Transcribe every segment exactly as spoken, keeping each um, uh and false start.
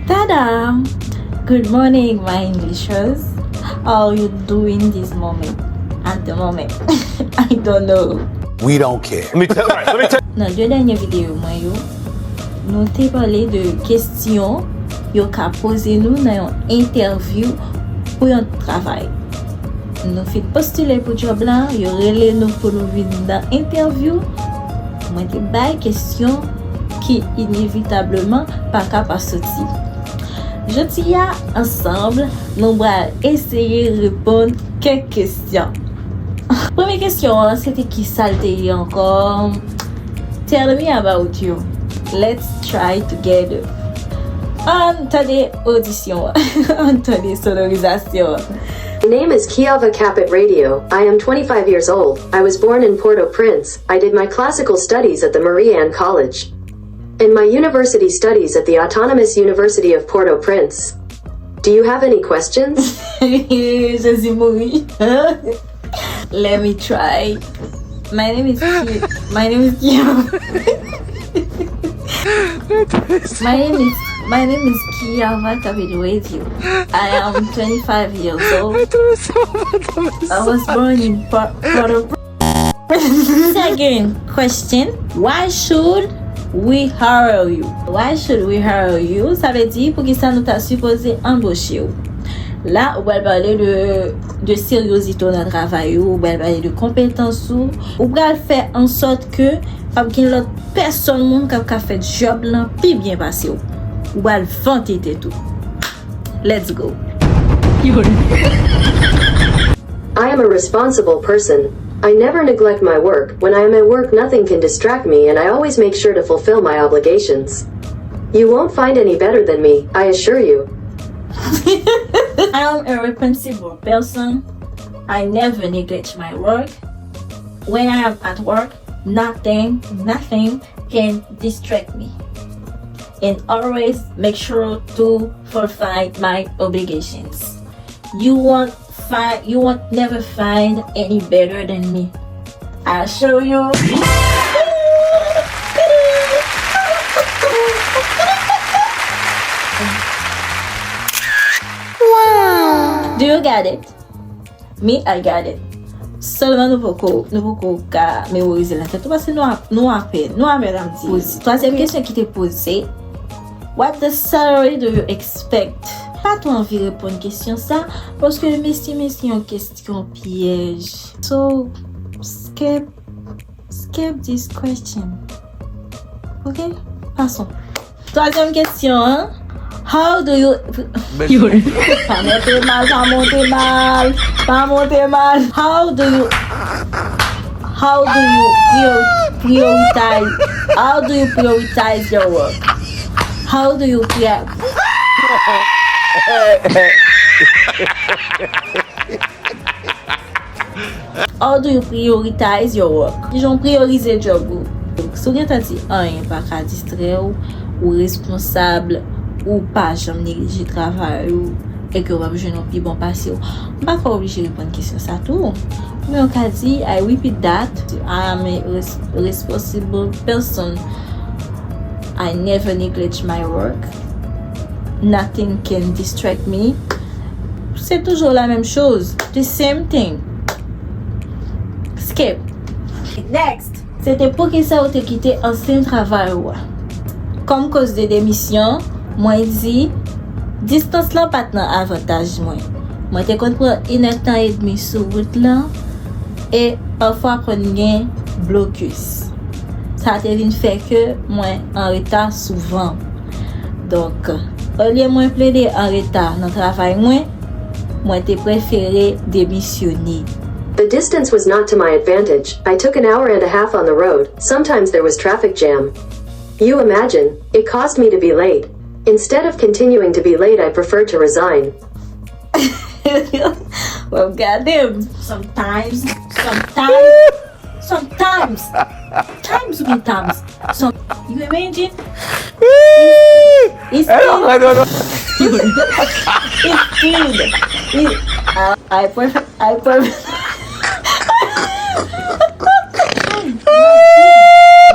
Tada! Good morning, my Englishers. How are you doing this moment? At the moment, I don't know. We don't care. Let me tell, all right, let me tell. Nan de dènye videyo mwen yo, nou te pale de kesyon yo ka poze nou nan yon entèvyou pou yon travay. Nou fin postile pou djòb la, yo rele nou pou nou vin nan entèvyou. Mwen te bay kesyon ki inevitableman pa ka pa soti. Jodi a, ansanm, nou pral eseye reponn kèk kesyon. Premye kesyon an, se te ki sa l te ye ankò? Tell me about you. Let's try together. Ann tande odisyon an. Ann tande sonorizasyon an. My name is Kiava Capit Radio. I am twenty-five years old. I was born in Port-au-Prince. I did my classical studies at the Marie-Anne College and my university studies at the Autonomous University of Port-au-Prince. Do you have any questions? Jezi mouri. Let me try. My name is Ki- my name is Kiava. My name is my name is Kiava Capit Radio. I am twenty-five years old. I was born in Port- Port-au-Prince. Second question, why should we hire you? Why should we hire you? Sa vle di, poukisa nou ta sipoze anboche w? La, ou pral pale de, de seryozite w nan travay ou, ou pral pale de konpetans ou, ou pral fè an sòt ke p ap gen lòt pèsonn moun k ap ka fè djòb lan pi byen pase w. Ou pral vante tèt ou. Let's go. I am a responsible person. I never neglect my work. When I am at work, nothing can distract me, and I always make sure to fulfill my obligations. You won't find any better than me, I assure you. I am a responsible person. I never neglect my work. When I am at work, nothing, nothing can distract me. And always make sure to fulfill my obligations. You won't find, you won't never find any better than me. I show you. Do you get it? Me, I got it. Sèlman nou poko, nou poko ka memorize l nan tèt nou paske nou ap, nou apèn, nou apèn ap di. Twazyèm kesyon ki te poze, what the salary do you expect? Pa twò anvi reponn kesyon sa, paske mesye, mesye yon kesyon pyèj. So, skip, skip this question. Ok? Passons. Twazyèm kesyon an. How do you... Pa monte mal, pa monte mal, pa monte mal. How do you, how do you prior- prioritize, how do you prioritize your work? How do you prior- How do you prioritize your work? Kijan w priyorize djòb ou? Si w gentan di anyen pa ka distrè w, ou responsab, ou pa janm neglije travay ou, e ke w ap jwenn yon pi bon pase w, m pa ka oblije reponn kesyon sa tou. Men w ka di, I repeat that, I am a res- responsible person. I never neglect my work. Nothing can distract me. Se toujou la menm choz. The same thing. Skip. Next. Se te poukisa ou te kite ansyen travay ou a. Kòm koz de demisyon, mwen di, distans lan pa t nan avantaj mwen. Mwen te konn pran inèdtan edmi sou wout lan e pafwa konn gen blokis. Sa te vin fè ke mwen anreta souvan. Donk, olye mwen plede anreta nan travay mwen, mwen te prefere demisyone. The distance was not to my advantage. I took an hour and a half on the road. Sometimes there was traffic jam. You imagine, it caused me to be late. Instead of continuing to be late, I preferred to resign. Well, goddamn. Sometimes, sometimes, sometimes, times with times. Some, you imagine? It's, it's still, it's still, it, I, I prefer, I prefer.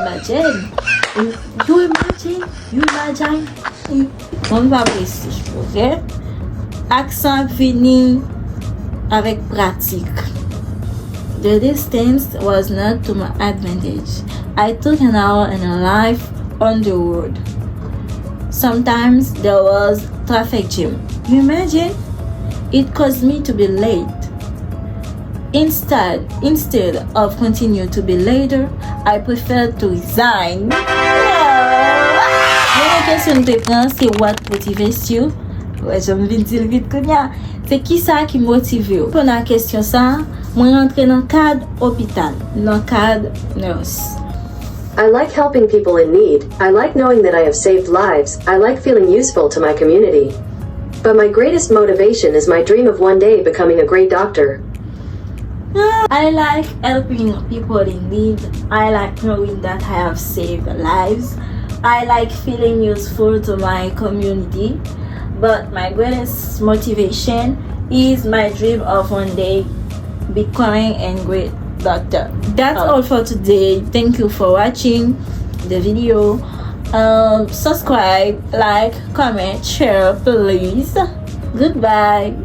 Imagine, imagine, you imagine, you imagine. Moun pa presi, ok? Aksan ap vini avèk pratik. The distance was not to my advantage. I took an hour and a half on the road. Sometimes there was traffic jam. You imagine? It caused me to be late. Instead, instead of continue to be later, I prefer to resign. Premye kesyon m te pran, se what motivates you? Wè, jan m vin di l vit kounye a. Se kisa ki motive w? Pou nan kesyon sa, mwen rantre nan kad opital, nan kad nurse. I like helping people in need. I like knowing that I have saved lives. I like feeling useful to my community. But my greatest motivation is my dream of one day becoming a great doctor. I like helping people in need. I like knowing that I have saved lives. I like feeling useful to my community. But my greatest motivation is my dream of one day becoming a great doctor. That's all for today. Thank you for watching the video. Um, subscribe, like, comment, share, please. Goodbye.